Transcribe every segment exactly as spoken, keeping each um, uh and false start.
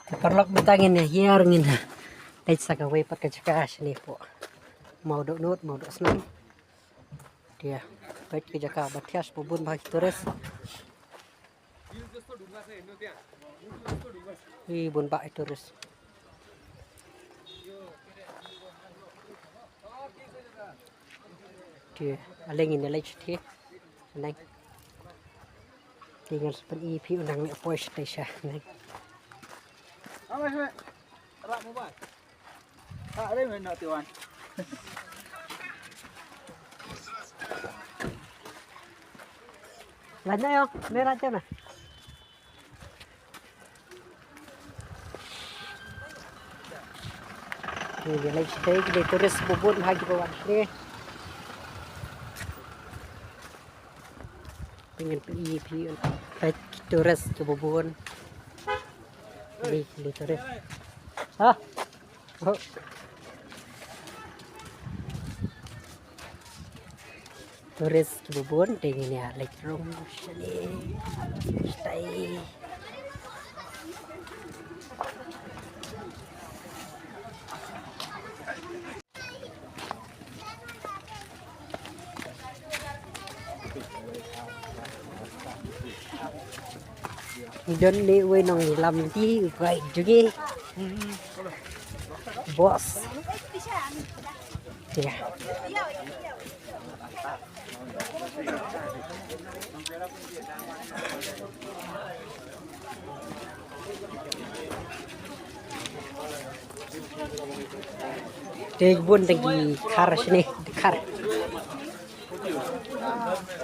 Paralok, mynta ngin ïa hiar, ngin leit sa kawei pat ka jaka shane hapoh Mawdohnud, Mawdohsnam. Te peit ka jaka ba thiah, ba bun bha ki tourist. Ih, bun bha ki tourist. Te ale ngin ïa leit shathie. Nang. Te ngan sa pyni ïa phi u nang leh poi shatei sha nang. Lait na ïong, me lait na. Ngi leit shatei, ki dei tourist ba bun ha kiba wan shatei. Te ngan pyni ïa phi, peit ki tourist kiba bun. Ki dei, ki dei tourist. Ha? Oh. Tourist kiba bun, te ngin ïa leit rung shane. Shatei. Ngi don ne uwei u nongïalam lynti, u guide jong ngi. Boss. Ïa. Te bun tang ki khar shane, khar.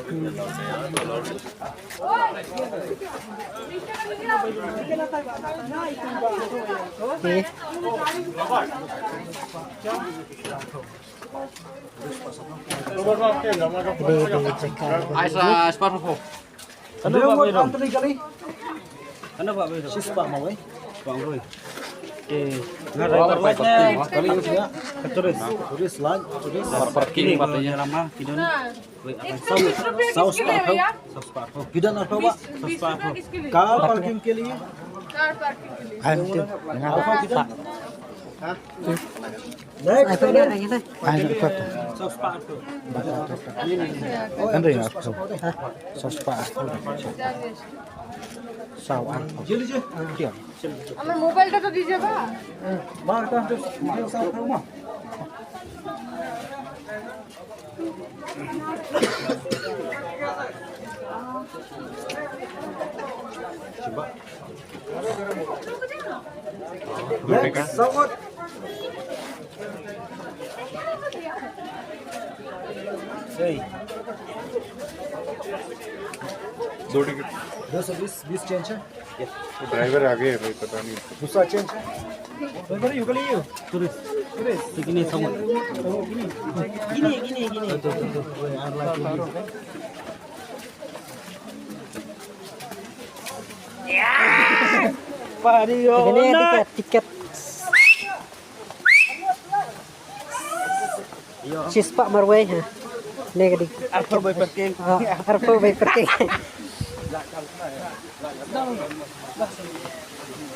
Hmm. Te. Dei, dei, jaka. Ai sa spar ko. Kano ba bai dong? Kano ba bai dong? Sis ba mawai. Spar ko. Eh, ngar rai bai dong. Kali ya. Tourist, tourist lain, tourist. Parking ba tu ya lama, kidon. Wait, apa? Saw, saw spar ko. Saw spar ko. Kidon apa, Pak? Saw spar ko. Car parking ke liye? Car parking ke liye. Apa kidon? Next. Ai, kau dah, ai, kau dah. Ai, kau dah. Kan dah ya, kau. Saw spar ko. Saw spar ko. Diam. আমার মোবাইলটা তো দিয়ে যাবা। Next, someone. Hey. दो टिकट। दो सौ बीस, बीस चेंज है। ड्राइवर आगे है भाई, पता नहीं। दूसरा चेंज है। भाई, भाई, यू कर लीजिए। टूरिस्ट। टूरिस्ट। कितने समझ? कितने, कितने, कितने? तो, तो, तो, तो, यार, लाइट। Pariu. Ini tiket, tiket. Shispah marwei, ha. Ini kadi. Arphew bai parking. Ah, arphew bai parking.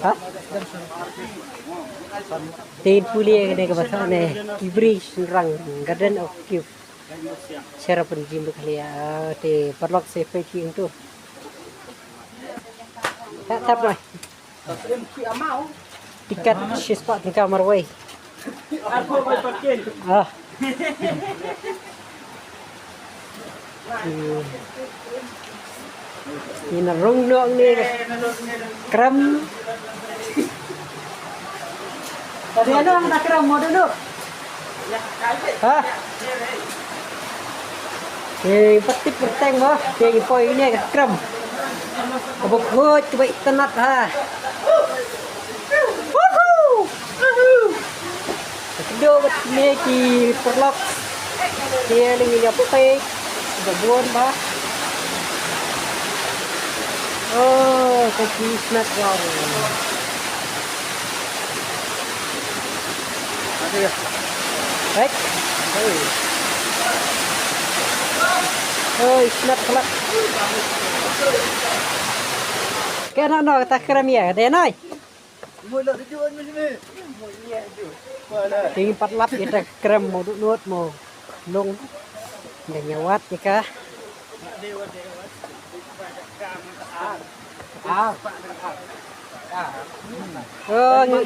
Ha? Tin puli ini ke bahasa ni. Ibri Shinrang Garden of Cube. Cherrapunji Meghalaya, te paralok sa peit ïa kito. Tap, tap, mai. Tiket shispah tyngka marwei. Ah. Hmm. Ina rung nok ni krem. Tadi ano ang takram mo dulu? Ha? Te patip perteng mo, te poi ini ka krem. Abok hoj tu baik tenat ha. Woohoo! Woohoo! Kdo bat ne ki paralok. Te ling ling apa kai. Ba bun ba. Oh, ka ki snat wow. Hei. Hei. Hei, snat kelak. Kena no, kata keram ya, deh noi. Te ngi pat lap ïa ka krem mo, dohnud mo. Long. Dang ïa wad ïa ka. Oh, ngi,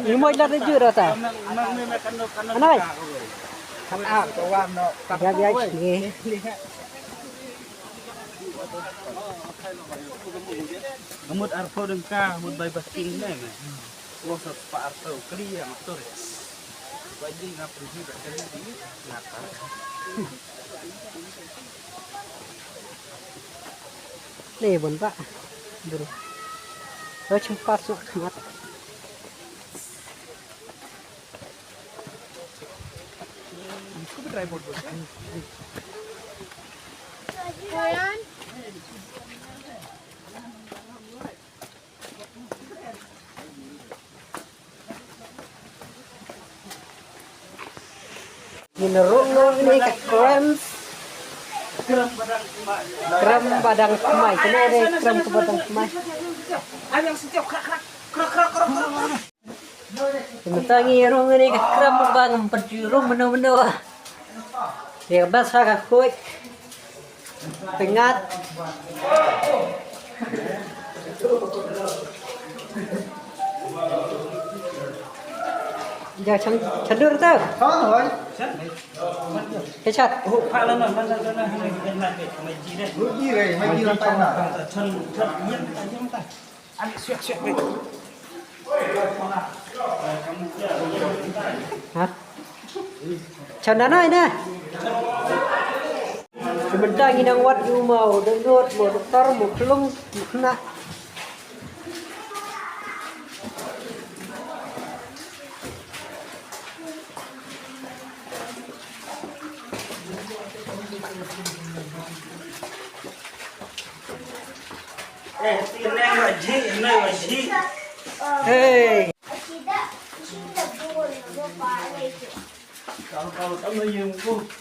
ngi mut la de ju rata. Anai. Biar, biar, ngi. Ngi mut arphew tyngka, ngi mut bai basking ne me. Long sa spah arphew kali ïa nga tourist. Ba ji nga pergi ba kali di nga ta. Le bon ba. Bro. Lo chim pas nak khmat. Ngin rung noh ïa kane ka krem. Krem badang khmai. Kane dei krem ka badang khmai. Mynta ngi rung ïa kane ka krem ba ngam pat ju rung mynno mynno. Ïa ka bas ha ka khuid. Tyngat. Ja chang chadur ta. Khan hoi. Ke chat. Ha? Chana nai na. Sebentar ngi nang wad ïa u mo, dohnud mo, doktor mo, khlung mo, khynnah. Hey.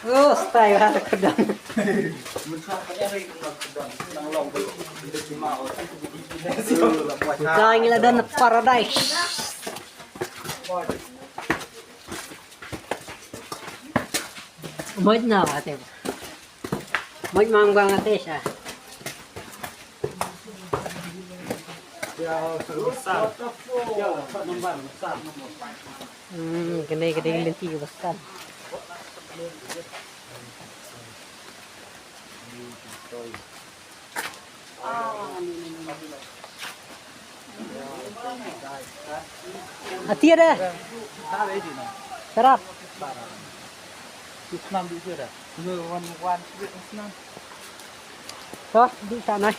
Oh, style ha khadang. Khadang la don paradise. Moj na ate. Moj mang bang ate sa. Hmm, kene kene lenti ke besar. Atia dah. Sarap. Toh, di sana.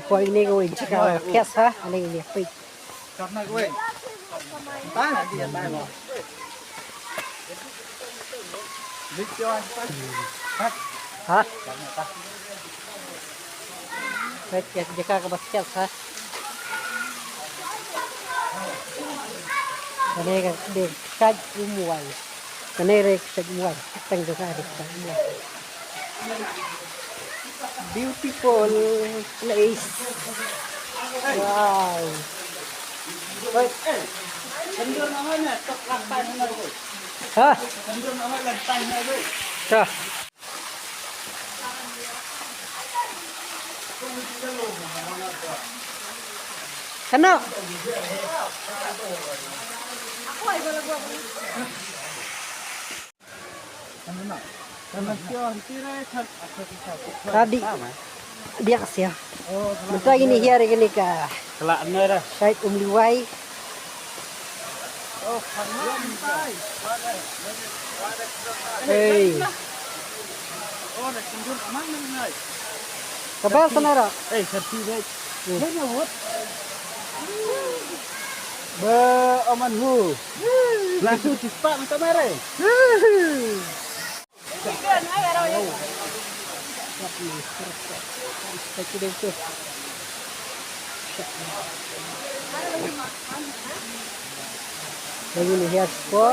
Poi ni ko in chika kes ha, ani ni pik. Ha? Pik kes jaka ka bas kes ha. Kane ka dei ka muai. Kane re ka muai. Tang ka re ka muai. Beautiful place. Wow. Ha? Ka. Kano? Tadi dia sia. Mentang ini hiar ini ka. Kelak nera. Syed Um Liwai. Hey. Kabar sana ra. Eh, serti dek. Ba aman hu. Langsung cepat minta mare. Lagi ni hias ko.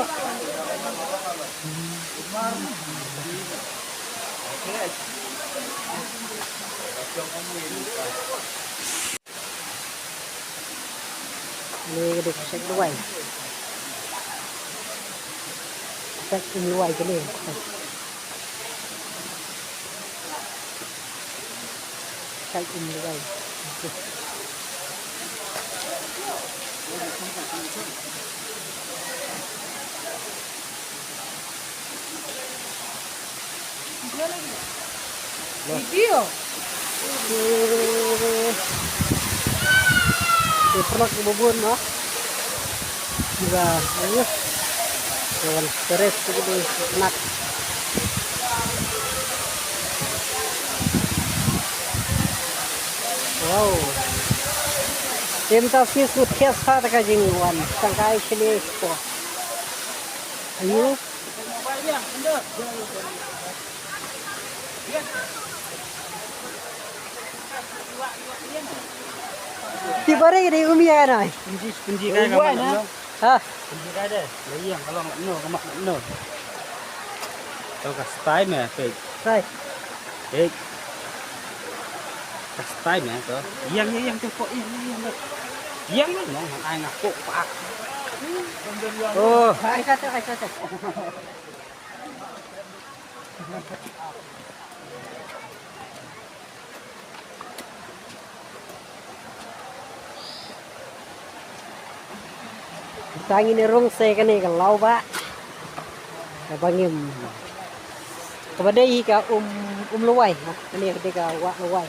Ni ka dei ka shait lawai. Shait um lawai kane. Shait um lawai. Video. Te pernah ke bubun, no? Juga, ayo. Kawan, teres tu di anak. Wow. Tem ta sis ut kias ha ta ka jingwan. Tangkai sini ko. Ayo. Ti bare dei um ïa nai. Kunci, kunci kai ka man na. Ha. Kunci kai dei. Lagi yang kalau no ka mak no. Kalau ka stai me pe. Stai. Eh. Ka stai me to. Yang yang yang tu kok yang yang yang. Yang no ai ngapok pak. Oh. Ai kata ai kata. Tang ine rung se kane ka law ba. Ka bangim. Ka ba dei ka um, um lawai. Kane ka dei ka wah lawai.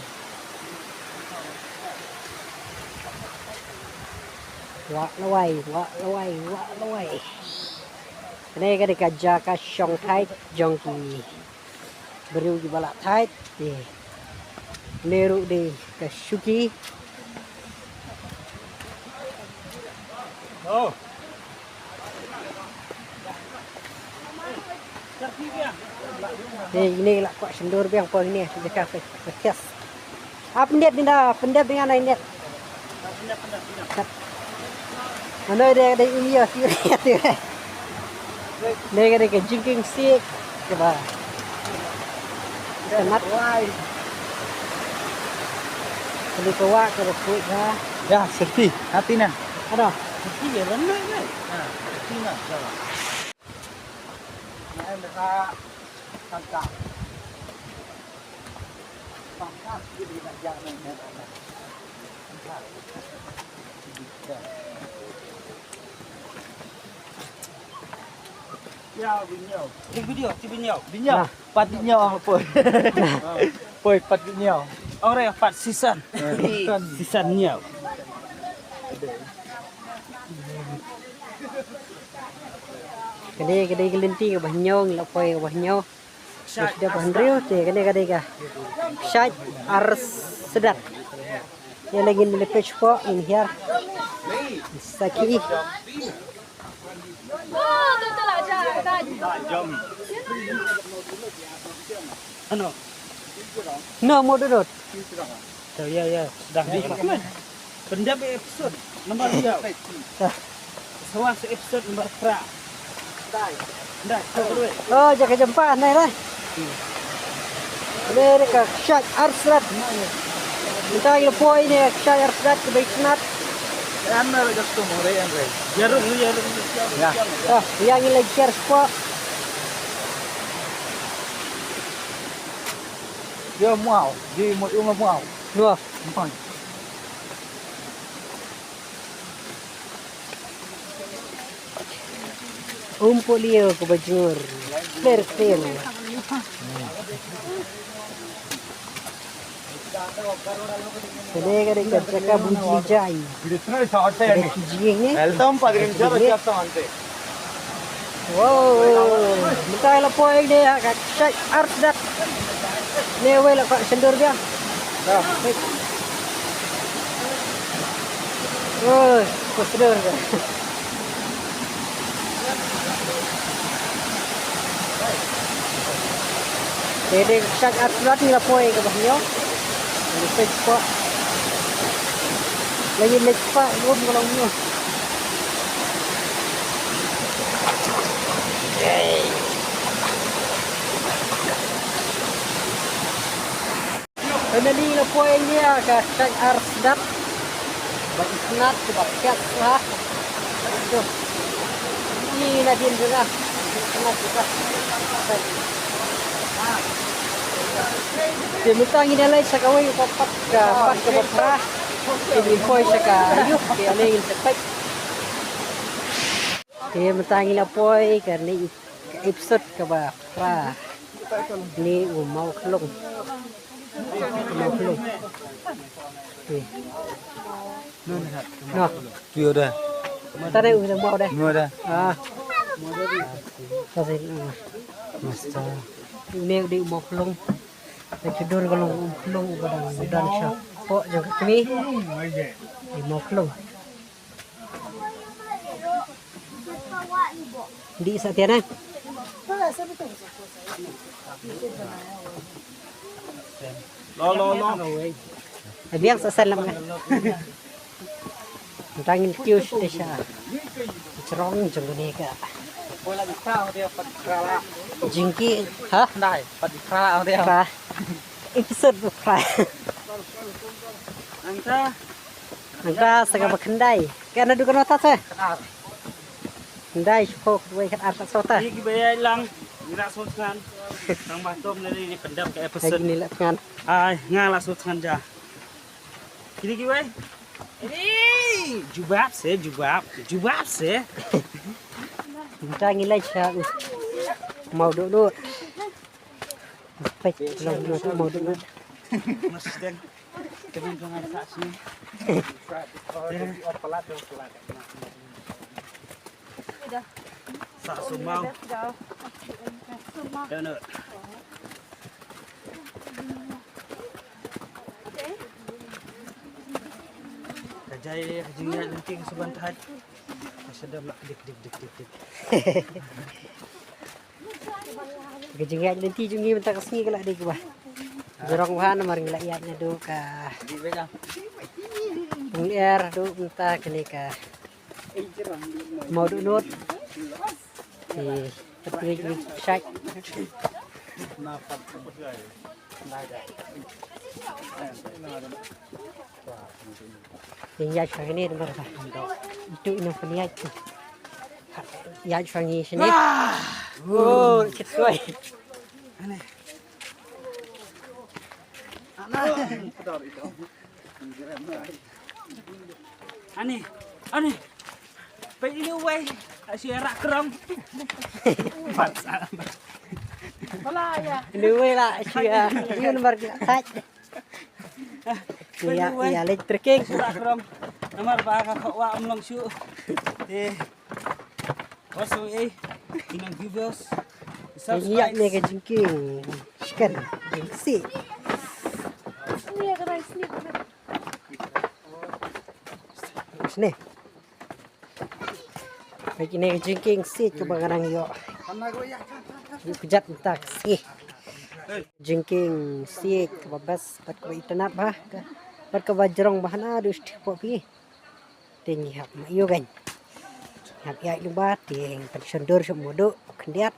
Wah lawai, wah lawai, wah lawai. Kane ka dei ka jaka shong thait jong ki briew kiba la thait. Te ne ruh dei ka shuki. Oh. Te ine la kwah sendor biang poi ine jaka fe. Ap ndet ni da, pyndep dengan ai ndet. Ano de de iya ti. Ne ka de ka jingkieng siek. Kaba. Ka mat. Kali ka wah kaba kuit ha. Ya, safety. Hati na. Ano? Safety ya, lam na. Ha, safety na. Jalan. Na em ha. Tangkap. Ya, video. Di video, di video. Video. Nah. Pat video apa? Poi, pat video. Ora ya, pat season. Season. Season nyo. Kane, kane ka lynti kaba hynñiew, ngi la poi kaba hynñiew. Te sdang ba hynriew te kane ka dei ka shait ar sdat. Ïa la ngin leit peit shapoh, ngin hiar. Sakhi. Ano? No, mo dudut. Ïa, ïa, ïa. Dah, dah. Pyndep episode number dua. Sawa sa episode number phra. Ndai, ndai, to doi. Oh, jaka jempa, ndai, ndai. Ini, ini ka shait ar sdat. Kita ila poi ini ka shait ar sdat ke baik snat. Ran na just to more and right. Jarum, jarum. Ya. Oh, yang ini lagi share spot. Dia mau, dia mau, dia mau. Dua. Empat. Um polio ka bajur. Clear, clear. Kane ka dei ka jaka bujli jai. Ka dei ki jing ne. Wow, mynta la poi ne ha ka shait ar sdat. Ne wei la ka sendor biang. Oh, ka sendor biang. Te dei ka shait ar sdat ngi la poi kaba hynñiew. Ngi peit spot. Lagi leit spot lum ka long hynñiew. Finally nga poi ïa ka Shang Ar Sdat. Ba itynnad, ba kiat sha. Ïa nadien jong nga. Itynnad jong nga. Te mynta ngin ïa leit sha kawei ka pat, ka pat kaba phra. Te ngin poi sha ka aïu, te ane ngin sa peit. Te mynta ngin ïa poi kane ka episode kaba phra. Ni u Mawkhlung. Mawkhlung. Ni. No. Tuyo da. Tane u Mawkhlung da. No da. Ah. Kasi. Master. Ni di u Mawkhlung. Te ki dur ka long u Mawkhlung u ba dang u dang sha. Pok jong ka kmie. Ni Mawkhlung. Di sa tiana. Lo lo lo. Biang sa salam kan. Tangin kius desa. Cerong jong ni ka. Jingki ha? Nai, pat kra dia. Kra. Episode kra. Angka. Angka sa kaba khyndai. Ka na du ka nota sa. Khyndai shiphew wei khatar sa sota. Ni ki ba ïaid lang. Ni la sot kan. Tang ba tom ni ni pyndap ka episode. Ni la kan. Ai nga la sot kan ja. Kini ki wei. Ni jubab se jubab jubab se. Nta ngi lai sha u. Mau duk duk. Peit long duk mau duk duk. Mas deng. Kevin jong ai sa sini. Sa sumau. Dana. Ka jai ka jingïaid lynti ka suban thait. Ka shadam la dik dik dik dik dik. Ka jingïaid lynti jong ngi mynta ka sngi ka la dik ba. Jrong bha namar ngi la ïaid naduh ka. Ung er duh mynta kane ka. Mau duk nud. Te pat kane ka shait. Ïa shwa kane namar ba. Itu ina pynïaid tu. Ïa shwa ngi shane. Oh, kit suai. Ani. Ani. Peit ine uwei. Ashi rak krong. Bala ya. Ine uwei la ashi ya. Ine namar ki la thait. Peit ine uwei. Ïa leit trekking. Ashi rak krong. Namar ba ka khot wa am long shu. Te. Waso eh. Inang viewers. Ïa ne ka jingkieng. Chicken. Jingsi. Sini. Peit kine ki jingkieng siej kaba nga dang ïoh. Ïoh kjat mynta ka sngi. Jingkieng siej kaba best bad kaba itynnad bha bad kaba jrong bha naduh shatei hapoh phi. Te ngi hap ma ïoh kan. Ngi hap ïaid lyngba te ngi pynshondur sha u Mawduh khyndiat.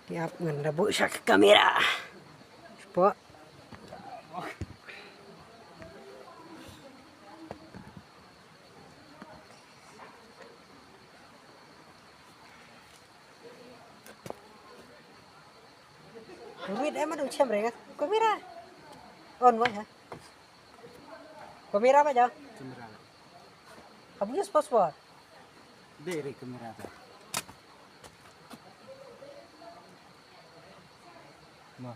Te ap ngan da buh sha ka kamera. Shapoh. Wait, em adu chem re ka kamera. On wai ha. Kamera ba ja? Kamera. Kabu use password. Dei re kamera ta. Ma.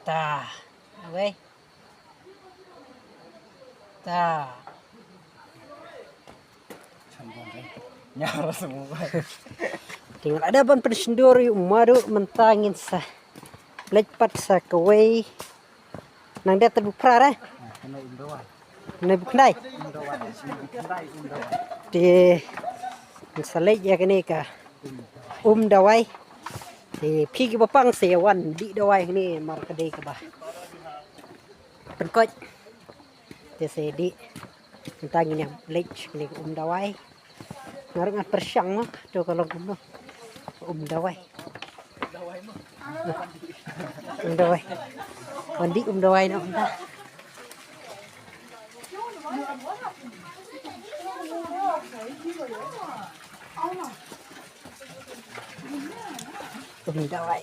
Ta. Awei. Ta. Te nga la dep ban pynshondur ïa u Mawduh mynta ngin sa leit pat sa kawei. Nang dep tad bu phra re. Nang bu khyndai. Te ngin sa leit ïa kane ka um dawai. Te phi kiba pang sa ïa wan dih dawai hangne mar ka dei kaba pynkoit. Te sa ïa dih. Mynta ngin ïa leit kane ka um dawai. Nga ruh ngan pyrshang mo, to ka long kumno. Um dawai. Um dawai. Wan dih um dawai noh mynta. Um dawai.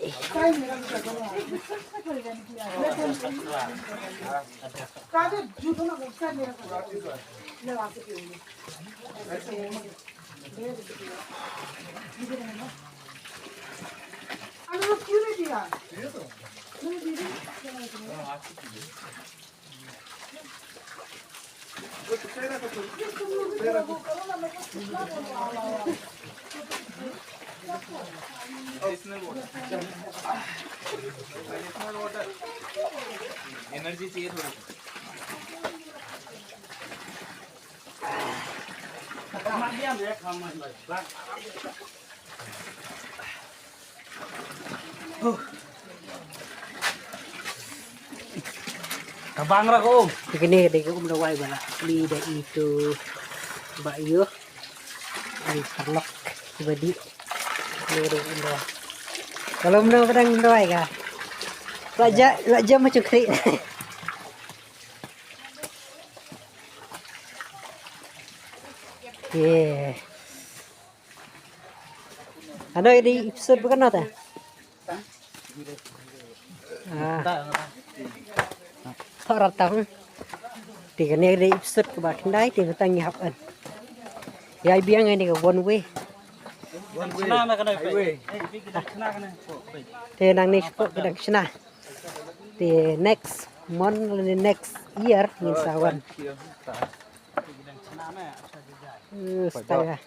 Medicinal water. Medicinal water. Energy चाहिए थोड़ी सी। Ka bang ra ko. Te kane ka dei ka um dawai ba la plie da i tu ba ïoh. Ai paralok kiba dih. Kane ka dei ka um dawai. Ka long kumno ba dang um dawai ka. La ja, la ja ma chong khri. Ye. Ano ïa dei episode ba kano te? Ah. Thok ratang. Te kane ka dei episode kaba khyndai te mynta ngi hap an. Ïa biang ïa kane ka one way. Te nangne shapoh ka dang shna. Te next month lane next year ngin sa wan. Eh, style.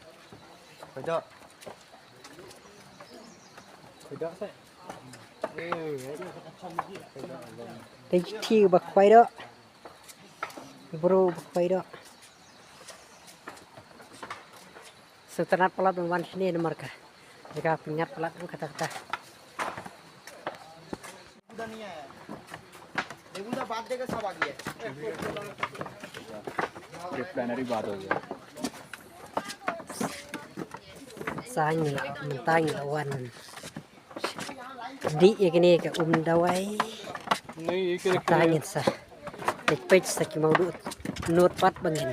Te ki ba khwai doh. Bro ba khwai doh. Sngewtynnat palat ban wan shane namar ka jaka pynïap palat kata kata. ये प्लानरी बात हो गया। Sa ngi la mynta ngi la wan dih ïa kane ka um dawai. Mynta ngin sa leit peit sa ki mawduh nud pat ba ngin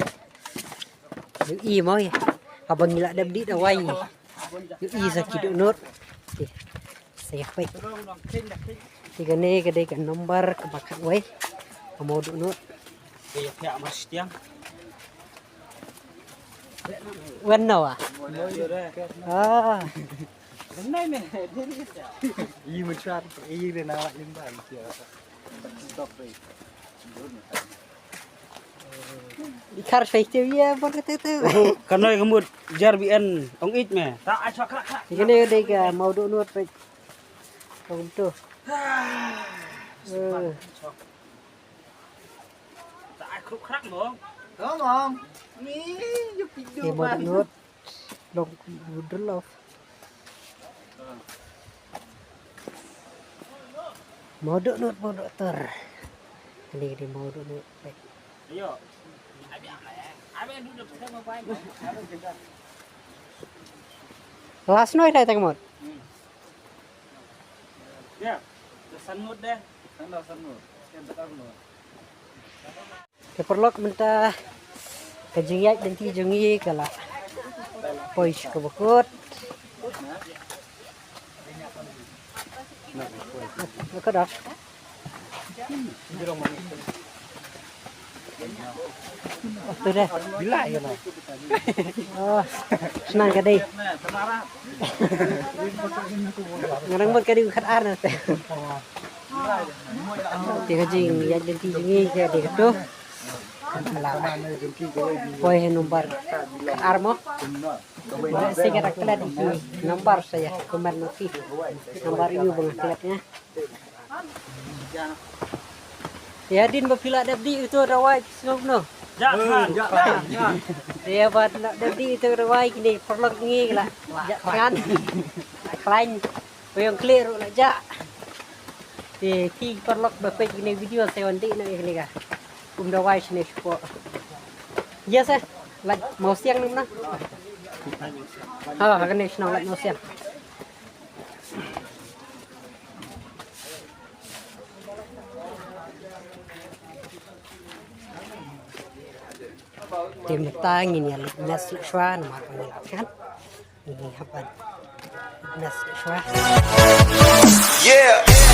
ïohi mo ïa haba ngi la dep dih dawai ngi ïohi sa ki dohnud. Te sa ïa peit. Te kane ka dei ka number kaba khatwei ka mawduh nud. Wen no ah. Ah. Ikhar sai te ïa bor kata tu. Ka noi ka mut jar bi en ong ij me. Kane dei ka mawduh nud peit. Ong tu. Eh. Ni ïa pynduh. Ka mawduh nud. Long wudrlof. Mawduh nud, mawduh tor. Kane ka dei mawduh nud. Ayo. Last noi dei tang mut. Ya. San mut deh. San mut. Te paralok mynta ka jingïaid lynti jong ngi ka la poi sha kaba kut. Ka dok. Tu deh. Oh, shnang ka dei. Nga dang mut ka dei u khat ar na te. Te ka jingïaid lynti jong ngi ka dei kato. Poi ha number khat ar mo. Sa ïa klet ïa ki number sa ïa comment noh ki number ïa u ba nga klet nga. Te hadien ba phi la dep dih ito dawai phi sngew kumno? Jah khan. Te haba la dep dih ito dawai kine paralok ngi la jah khan. Khlaiñ. Ba ïong khlieh ruh la jah. Te phi paralok ba peit kine video sa wan dih noh ïa kane ka um dawai shane shapoh. Yes eh. Lait Mawsiang nang na. Ha, ha kane shnong Lait Mawsiang. Te mynta ngin ïa leit mess shuwa namar ba ngi la thngan. Ngin hap ban mess shuwa. Yeah.